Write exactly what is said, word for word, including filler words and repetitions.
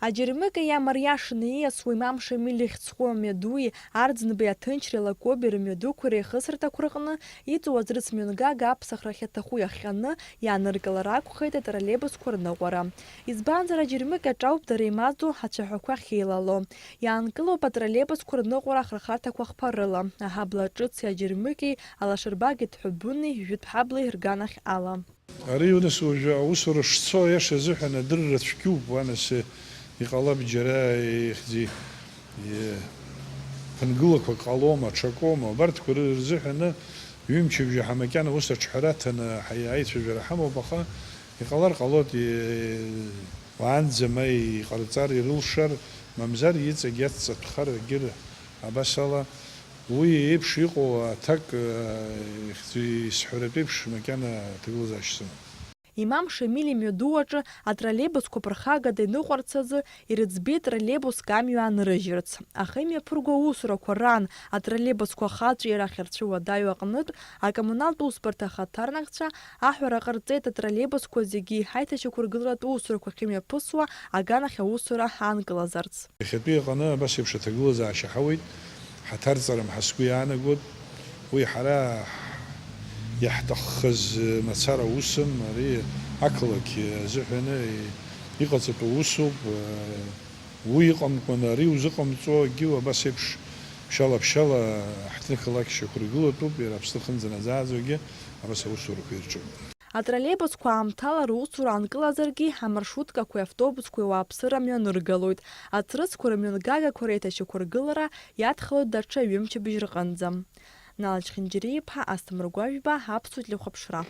Аџьармыкьа иамариашаны ииасуа имам Шамиль ихьӡ зху амҩадуи Арӡынбеи Аҭынчреи Лакоби рымҩадуқәа реихысрҭақәа рҟны иҵоу аӡрыц мҩангага аԥсахра ахьаҭаху иахҟьаны иааныркылар акәхеит атроллейбусқәа рныҟәара. Избанзар, аџьармыкьа аҿы ауп дара имаздо ацәаҳәақәа ахьеилало. Иаанкылоуп атроллейбусқәа рныҟәара ахырхарҭақәа хԥа рыла, аҳабла ҿыци аџьармыкьеи, алашарбагеи ҭҳәабыни, жәытә ҳабли рганахь ала. Ари, нас, уажәы аусура шцо, аиаша азыҳәан, адырра цәгьоуп, уа, нас, иҟалап, џьара ихьӡи, и-, ԥынгылақәак ҟалома, аҽакома, абарҭқәа ры-, рзыҳәаны ҩымчыбжьа ҳа макьана ус аҿҳәара аҭаны ҳаи-, аицәажәара ҳамоуп, аха иҟалар ҟалоит, и-, уаанӡа ма иҟарҵар ирылшар, мамзар иҵегь иацҵатәхар, егьыр абас ала. Уи еиԥш иҟоу аҭак, э, ихьӡ-, исҳәаратә еиԥш макьана аҭагылазаашьа сымам. Имам Шамиль имҩаду аҿы атроллейбусқәа ԥырхагада иныҟәарц азы ирыӡбеит троллейбуск амҩа анрыжьырц. Аха имҩаԥырго аусурақәа раан атроллейбусқәа ахаҵәира ахьырцәыуадаҩу аҟнытә, акоммуналтә усбарҭа ахаҭарнакцәа аҳәара ҟарҵеит атроллейбусқәа зегьы аиҭашьақәыргыларатә усурақәа ахьымҩаԥысуа аганахь аусура аанкылазарц. Иахьатәи аҟны абас еиԥш аҭагылазаашьа ҳауеит, ҳаҭарҵарым ҳәа сгәы иаанагоит. Уи ҳара иаҳҭаххаз мацара усым, ари ақалақь азыҳәаны иҟаҵатәу усуп. Уи иҟамкәан ари узыҟамҵо, акгьы абас еиԥш ԥшьала-ԥшьала ҳҭнықалақь шьақәыргылатәуп, иара Аԥсны хынӡанаӡааӡагьы абас аусурақәа ирҿуп. Атроллейбусқәа аамҭала русура анкылазаргьы, амаршруткақәеи автобусқәеи ауааԥсыра мҩаныргалоит. Аӡрыцқәа рымҩангагақәа реиҭашьақәыргылара иадхалоит даҽа ҩымчыбжь рҟынӡа. Нала Чхинџьариа-иԥа, Асҭамыр Гәажәба, Аԥсуа телехәаԥшра.